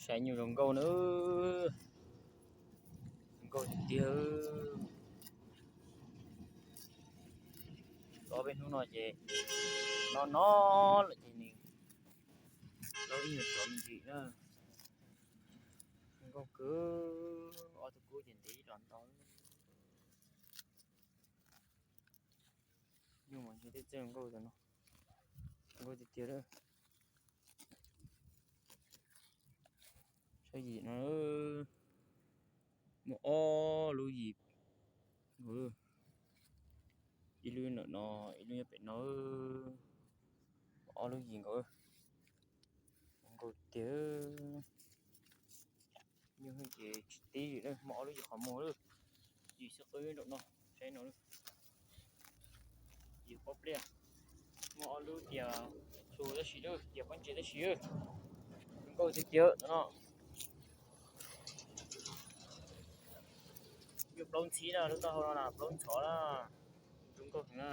Saib nyuj zoo nkauj na, zoo nkauj tiag tiag. Ob peb hnub no ces no no lawm ces nws laub ib nyuag tsov me ntsis na. Zoo nkauj kawg, ob tug kub ces ntev ib los ntau. Nyuj mas ntshe tej txej zoo nkauj no, zoo nkauj tiag tiag lawm. Saib yim no, muaj ob lub yim, ib lub ntawm no, ib lub nyob pem no, muaj ob lub yim nkaus, zoo nkauj tiag. Nyuj ces tsis tib li, muaj ob lub yim qhov muag lawm, yim xwb qwb nraum no, saib no, yim pob pliaj, muaj ob lub tias txhu tab sis lawm, tias pob ntses tab sis zoo nkauj tiag tiag no. Nyuj plaub ntxhib na, lub taub hau no na plaub ntxhov na, zoo nkauj heev na.